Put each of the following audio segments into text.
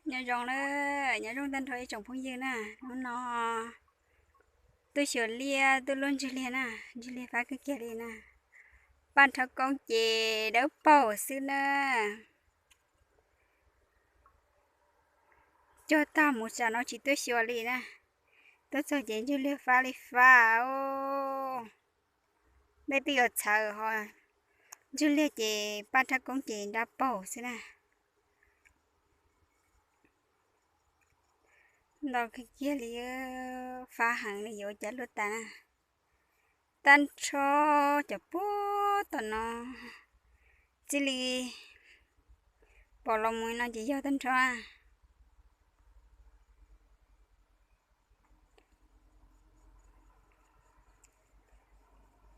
Nyob zoo na, nyob zoo tag nrho ib tsoom phooj ywg na, hnub no tuaj xyuas liaj tuaj luaj ntswg liag na, ntswg liag fab kawg kiag li na. Paj nrhab koob ces dawb paug xwb na. Cog tag mus tsam no tsis tuaj xyuas li na, tuaj txog ces ntswg liag fab li fab os. Dej twb yuav txhawv ho, ntswg liag ces paj nrhab koob ces dawb paug xwb na. Ntau kawg kiag li, fab heev li yuav cas luaj tas na. Tag nrho cov puag tom no txij li pom los mus no ces yog tag nrho.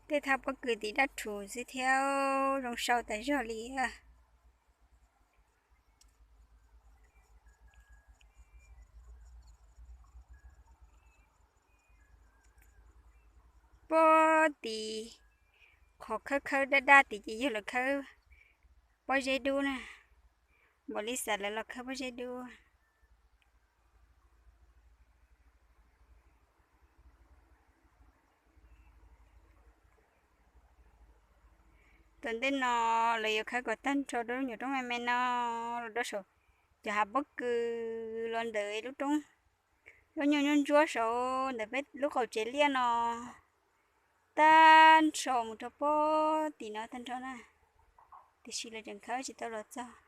Tej thaj pob kws tim dab rhuv xwb thiab, zoo sau tas zog li. Puag tim qhov khawb khawb daj daj tim ces yog lawv khawb pob zeb dub na, npaum li xav lawv los khawb pob zeb dub. Tom ntej no lawv yuav khawb kom tag nrho rau lub nyuam roob me me no los rau saum cov hav pob kws los ntawm lub roob, lub nyuag ntsuab ntsuab saum ntawm peb lub qaum tsev liaj no tag nrho mus rau puag tim no tag nrho na, tiam sis lawv tseem khawb tsis tau los txog.